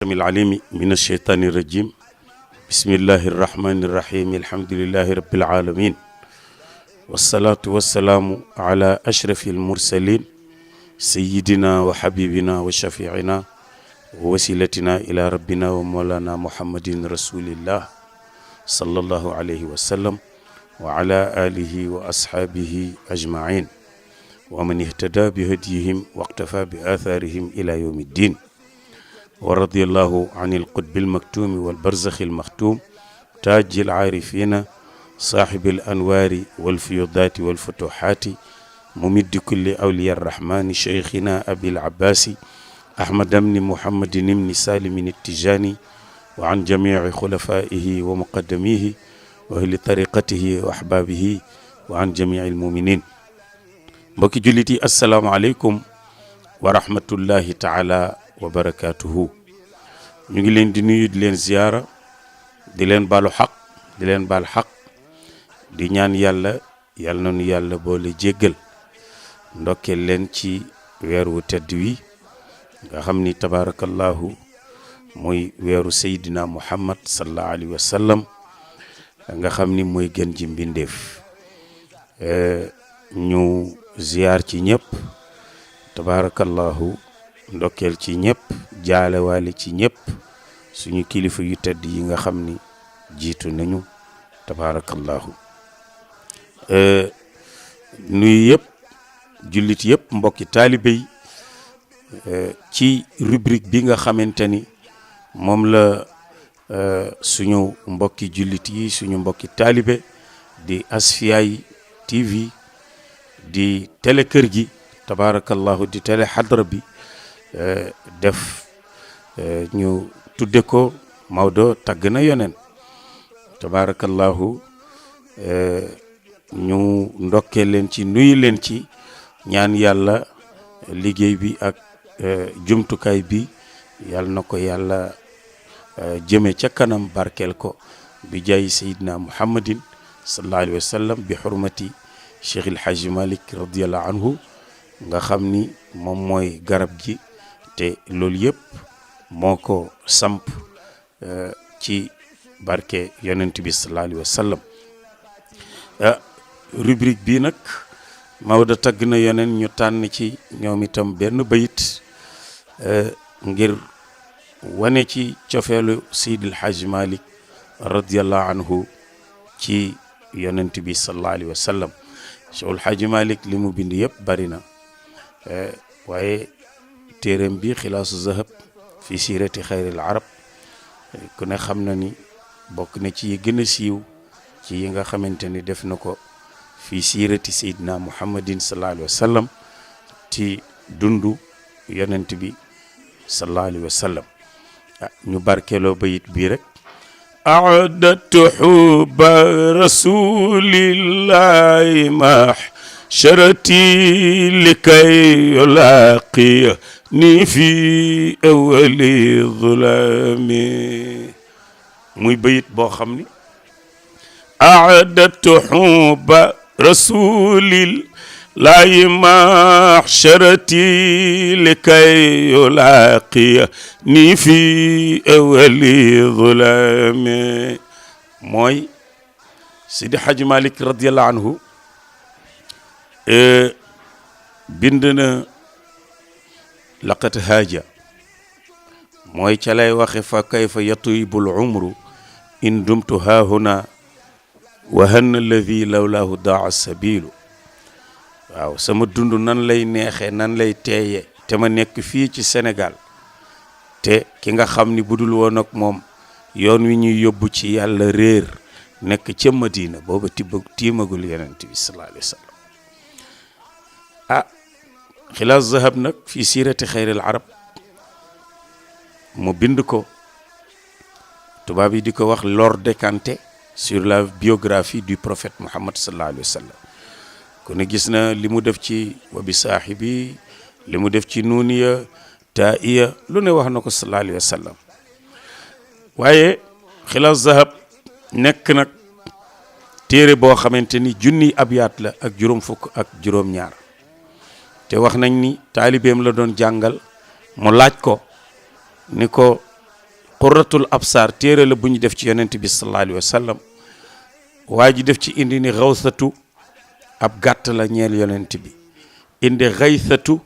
العليم من الشيطان الرجيم بسم الله الرحمن الرحيم الحمد لله رب العالمين والصلاة والسلام على أشرف المرسلين سيدنا وحبيبنا وشفيعنا ووسيلتنا إلى ربنا ومولانا محمد رسول الله صلى الله عليه وسلم وعلى آله وأصحابه أجمعين ومن اهتدى بهديهم واقتفى بآثارهم إلى يوم الدين ورضي الله عن القطب المكتوم والبرزخ المختوم تاج العارفين صاحب الأنوار والفيوضات والفتوحات ممد كل أولياء الرحمن شيخنا أبي العباس أحمد بن محمد بن سالم التجاني وعن جميع خلفائه ومقدميه وأهل طريقته وأحبابه وعن جميع المؤمنين mbokki jullit yi asalaamaaleykum wa rahmatullahi taala wa barakaatuhu ñu ngi leen di nuyu di leen ziyaara di leen baalu xaq di leen baal xaq di ñaan yàlla na nu yàlla boole jéggal ndokkeel leen ci weer wu tedd wi nga xam ni tabaarakallahu mooy weeru Seydina Muhammad sallallahu alayhi wa sallam nga xam ni mooy gën ji mbindeef ñu ziyaar ci ñëpp tabaarakallahu ndokkeel ci ñëpp jaalewaale ci ñëpp suñu kilifa yu tedd yi nga xam ni jiitu nañu tabaarakallahu nuyu yëpp jullit yëpp mbokki taalibe yi ci rubrique bi nga xamante ni moom la suñu mbokki jullit yi suñu mbokki taalibe di Asfiyahi TV di télé kër gi tabaarakallahu di télé xadra bi def ñu tudde ko Maodo tagg na yoneen tabaarakallahu ñu ndokkee leen ci nuyu leen ci ñaan yàlla liggéey bi ak jumtukaay bi yàlla na ko yàlla jëme ca kanam barkeel ko bi jaay sayidna muhammadin sallallahu alayhi wa sallam bi xurmati Cheikh El Hadji Malick radiyallahu anhu nga xam ni moom mooy garab gi te loolu yëpp moo ko samp ci barke yonent bi sallallahu alayhi wa sallam rubrique bi nag Maodo tagg na yoneen ñu tànn ci ñoom itam benn bayit ngir wane ci cofeelu Seydi El Hadji Malick radiyallahu anhu ci yonent bi sallallahu alayhi wa sallam Cheikh El Hadji Malick li mu bind yëpp bari na waaye téereem bi xilaasu zahab fi siirati xayril arab ku ne xam na ni bokk na ci yi gën a siiw ci yi nga xamante ni def na ko fi siirati seydina muhammadin sallallahu alayhi wa sallam ci dundu yonent bi sallallahu alayhi wa sallam ñu barkeeloo bayit bii rek أعددت حب رسول الله محشرتي لكي يلاقيني في أول الظلام muy bayit boo xam ni أعددت حب رسول الله محشرتي لكي يلاقيني في أول ظلام mooy Sidi Hadji Malick radiyallahu anhu bind na laqad haaja mooy ca lay waxe fa kayfa yatibul umru in dumtu haahuna wa hanna alladi lawlaahu daa sabilu waaw sama dund nan lay neexee nan lay teeye te ma nekk fii ci Sénégal te ki nga xam ni budul woon ak moom yoon wi ñuy yóbbu ci yàlla réer nekk ca Madina booba tiimagul yonent bi sallallahu alayhi wa sallam xilaas zahab nag fii siirati xayril arab mu bind ko tubaab yi di ko wax l'or décanté sur la biographie du prophète Muhammad sallallahu alayhi wa sallam ku ne gis na li mu def ci wa bi saahibi li mu def ci nuuniya taiya lu ne wax na ko sallallahu alayhi wa sallam waaye xilaas zahab nekk nag téere boo xamante ni junniy abyaat la ak juróom fukk ak juróom ñaar te wax nañ ni taalibeem la doon jàngal mu laaj ko ni ko qurratul absar téere la bu ñu def ci yonent bi sallallahu alayhi wa sallam waa ji def ci indi ni xawsatu ab gàtt la ñeel yonent bi indi xaysatu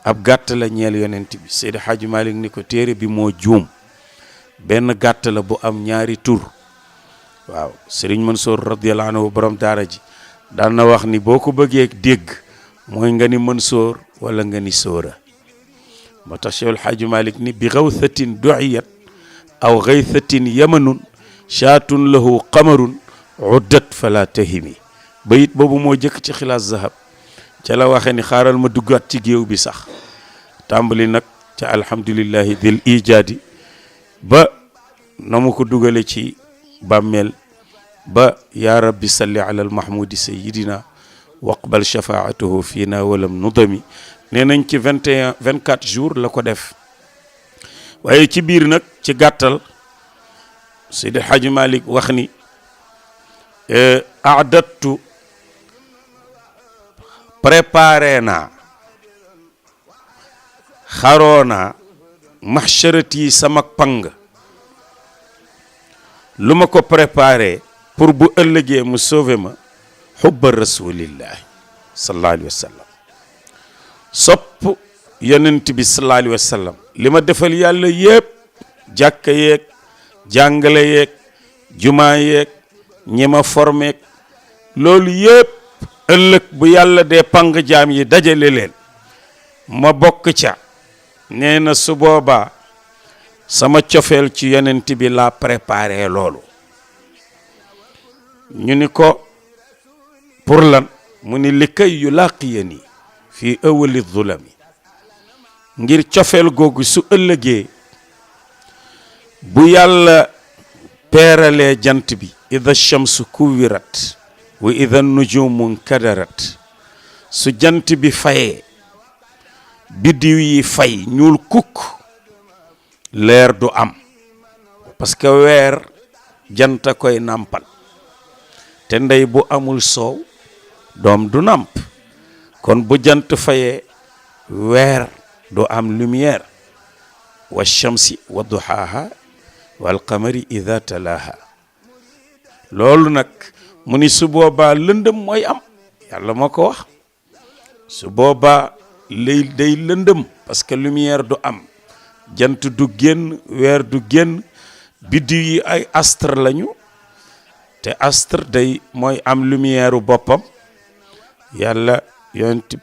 ab gàtt la ñeel yonent bi Seydi Hadji Malick ni ko téere bi moo juum benn gàtt la bu am ñaari tur waaw Serigne Mansour radiyallahu anhu borom daara ji daan na wax ni boo ko bëggee dégg mooy nga ni Mansour wala nga ni sóora moo tax Cheikhul Hadji Malick ni bi xawsatin du'iyat aw xaysatin yamanun shaatun lahu qamarun uddat fala tahimi bayit boobu moo jëkk ci xilaas zahab ca la waxe ni xaaral ma duggaat ci géew bi sax tàmbali nag ca alhamdulillahi dil ijaadi ba na mu ko dugale ci bàmmeel ba yaa rabbi salli ala almahmudi sayidina waqbal shafaatahu fiina walam nudami nee nañ ci 24 jours la ko def waaye ci biir nag ci gàttal Seydi Hadji Malick wax ni adattu préparé naa xaroo naa mahsharati sama pang lu ma ko préparé pour bu ëllëgee mu sauvé ma xubba rasulillahi sallallahu alayhi wa sallam sopp yonent bi sallallahu alayhi wa sallam li ma defal yàlla yëpp jàkka yeeg jàngale yeeg jumaa yeeg ñi ma formeeg loolu yëpp ëllëg bu yàlla dee pang jaam yi dajale leen ma bokk ca nee na su boobaa sama cofeel ci yonent bi laa préparé loolu ñu ni ko pour lan mu ni li kay yu laqiyani fii awali zulami ngir cofeel googu su ëllëgee bu yàlla peeralee jant bi ida shamsu kuwirat wa ida nujumu kadarat su jant bi fayee biddiw yi fay ñuul kukk leer du am parce que weer janta koy nàmpal te ndey bu amul soow doom du nàmp kon bu jant fayee weer du am lumière wa shamsi wa duhaaha wal qamari ida talaaha loolu nag mu ni su boobaa lëndëm mooy am yàlla moo ko wax su boobaa lay day lëndëm parce que lumière du am jant du génn weer du génn biddiw yi ay astre lañu te astre day mooy am lumière u boppam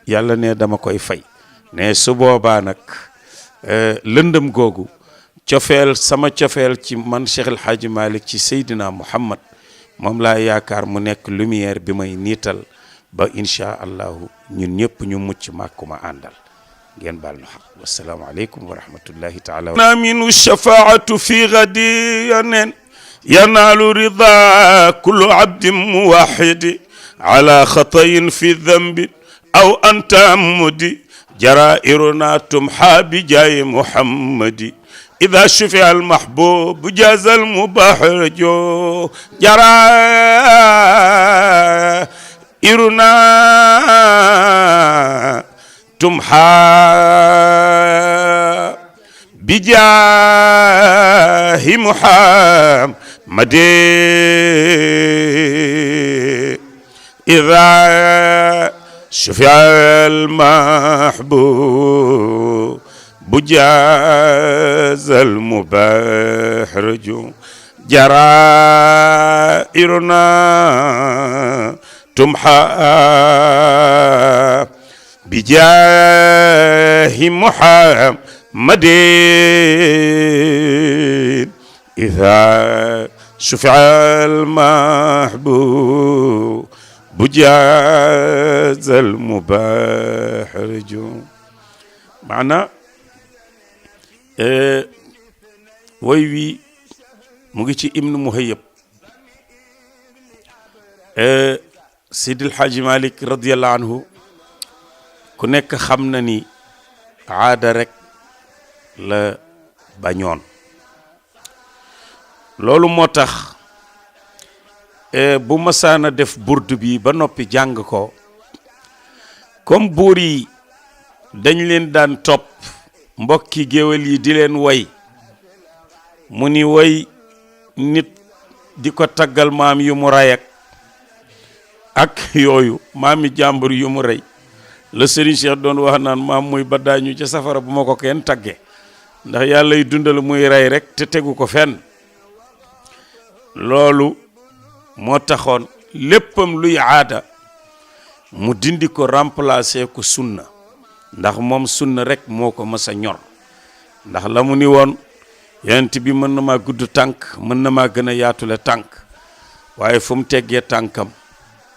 yàlla ne dama koy fay ne su boobaa nag lëndëm googu cofeel sama cofeel ci man Cheikh El Hadji Malick ci Seydina Muhammad moom laa yaakaar mu nekk lumière bi may niital ba incha allahu ñun ñëpp ñu mucc màkkuma àndal ngeen baal na xaq wasalaamu aleykum wa rahmatullahi taala na minu shafaatu fi gadi yaneen yanaalu rida kullu abdin muwahidi ala xatayin fi dambin aw antamudi jarairuna tumha bi jaayi muhammadi ida shufia almahbub jaza almubahraju jarairuna tumha bi jaahi muhammadi ida shufia almahbub بجاز المباحرج جرائرنا تمحى بجاه محمد إذا شفع المحبوب بجاز المباحرج معنى woy wi mu ngi ci Ibn Muhayyab Seydil Hadji Malick radiyallahu anhu ku nekk xam na ni aada rek la bañoon loolu moo tax bu masaana def burdu bi ba noppi jàng ko comme buur yi dañ leen daan topp mbokki géwél yi di leen way mu ni way nit di ko taggal maam yu mu rey ak yooyu maami jàmbur yu mu rey la Serigne Cheikh doon wax naan maam muy baddaañu ca safara bu ma ko kenn tagge ndax yàlla y dundal muy rey rek te tegu ko fenn loolu moo taxoon léppam luy aada mu dindi ko remplacer ko sunna ndax moom sunna rek moo ko mës a ñor ndax la mu ni woon yonent bi mën na maa gudd tànk mën na maa gën a yaatule tànk waaye fu mu teggee tànkam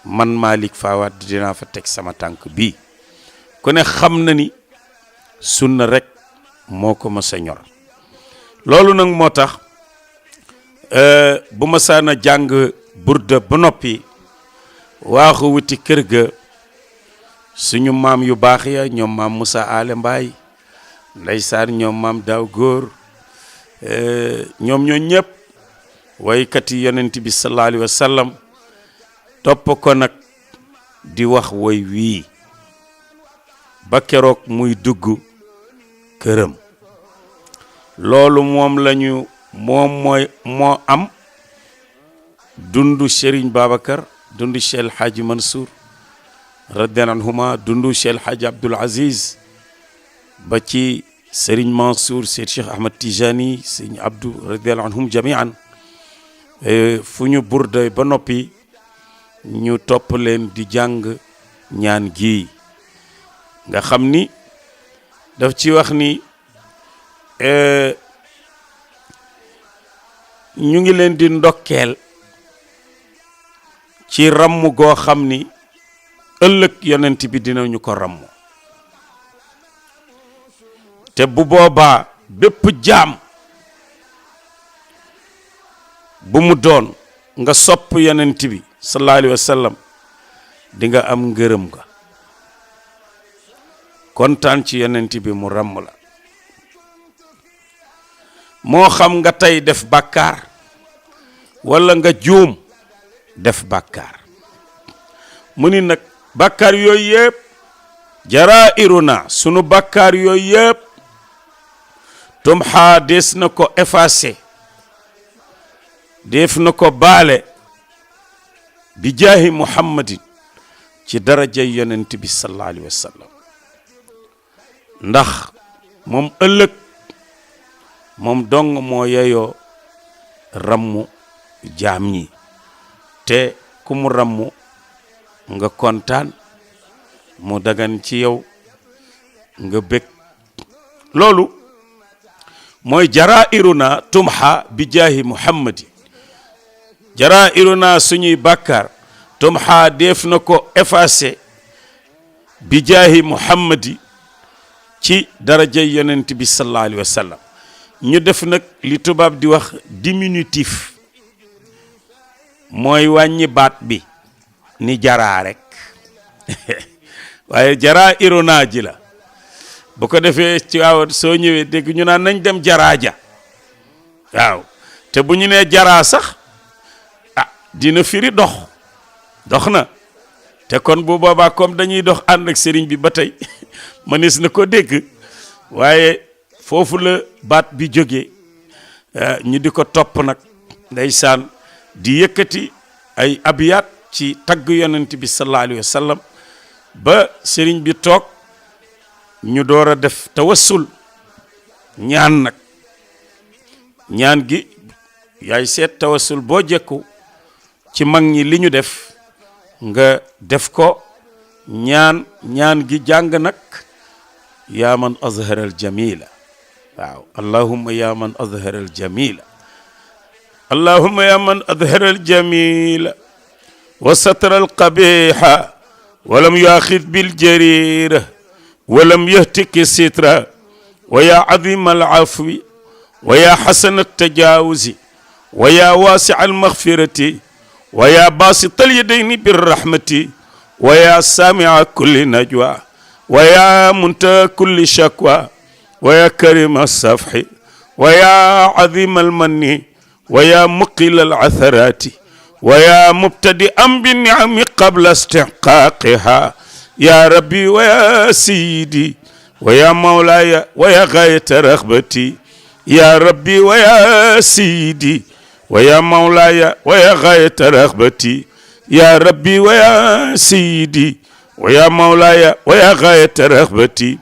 man Malick Fawad dinaa fa teg sama tànk bii ku ne xam na ni sunna rek moo ko mës a ñor loolu nag moo tax bu ma saana jàng burda ba noppi waaxu wuti kër ga suñu maam yu baax ya ñoom maam Moussa Ale Mbaye ndeysaan ñoom maam Daaw Góor ñoom ñoo ñëpp waykat yi yonent bi sallallahu alayhi wa sallam topp ko nag di wax woy wii ba keroog muy dugg këram loolu moom lañu moo am dundu Serigne Babacar dundu Cheikh El Hadji Mansour radiyallahu anhuma dundu Cheikh El Hadji Abdoul Aziz ba ci Serigne Mansour Seyd Cheikh Ahmad Tijani Serigne Abdou radiyallahu anhum jamian fu ñu burday ba noppi ñu topp leen di jàng ñaan gi nga xam ni daf ci wax ni ñu ngi leen di ndokkeel ci ramm goo xam ni ëllëg yonent bi dinañu ko ramm te bu boobaa bépp jaam bu mu doon nga sopp yonent bi sallallahu alayhi wa sallam di nga am ngërëm ga kontaan ci yonent bi mu ramm la moo xam nga tey def bàkkaar walla nga juum def bàkkaar mu ni nag bàkkaar yooyu yëpp jaraa'iruna sunu bàkkaar yooyu yëpp tumxaa des na ko effacé def na ko baale bi jaahi muhammadin ci daraja yonent bi sallallahu alayhi wa sallam ndax moom ëllëg moom dong moo yeyoo rammu jaam ñi te ku mu rammu nga kontaan mu dagan ci yow nga bég loolu mooy jaraa'iruna tumha bi jaahi muhammadi jaraa'iruna suñuy bàkkaar tumha def na ko effacé bi jaahi muhammadi ci daraja yonent bi sallallahu alayhi wa sallam ñu def nag li tubaab di wax diminutif mooy wàññi baat bi ni jaraa rek waaye jaraa irona ji la bu ko defee ci waaw soo ñëwee dégg ñu naan nañ dem jaraa ja waaw te bu ñu nee jaraa sax dina firi dox na te kon bu boobaa comme dañuy dox ànd ak sëriñ bi ba tey mënees na ko dégg waaye foofu la baat bi jógee ñu di ko topp nag ndeysaan di yëkkati ay abiyaat ci tagg yonent bi sallallahu alayhi wa sallam ba sëriñ bi toog ñu door a def tawassul ñaan nag ñaan gi yaay seet tawassul boo jekku ci mag ñi li ñu def nga def ko ñaan gi jàng nag yaa man azhara al jamila waaw allahumma ya man azhara al jamila allahumma ya man azhara al jamila wa satara al qabiha wa lam yuakhidh bil jarira wa lam yahtiki sitra wa ya azim al afwi wa ya hasan al tajawuzi wa ya wasi' al maghfirati wa ya basit al yadayni bir rahmati wa ya sami'a kulli najwa wa ya muntaha kulli shakwa wa ya karim as-safhi wa ya azim al-manni wa ya muqil al-atharati wa ya mubtadi'an bin ni'ami qabla istihqaqiha ya rabbi wa ya sayyidi wa ya mawlaya wa ya ghayata raghbati يا ربي ويا سيدي ويا مولاي ويا غاية رغبتي يا ربي ويا سيدي ويا مولاي ويا غاية رغبتي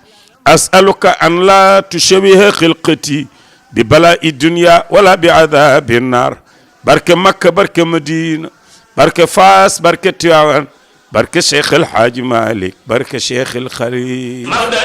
أسألك أن لا تشوه خلقتي ببلاء الدنيا ولا بعذاب النار بركة مكة بركة مدينة بركة فاس بركة تيوان بركة شيخ الحاج مالك بركة شيخ الخليل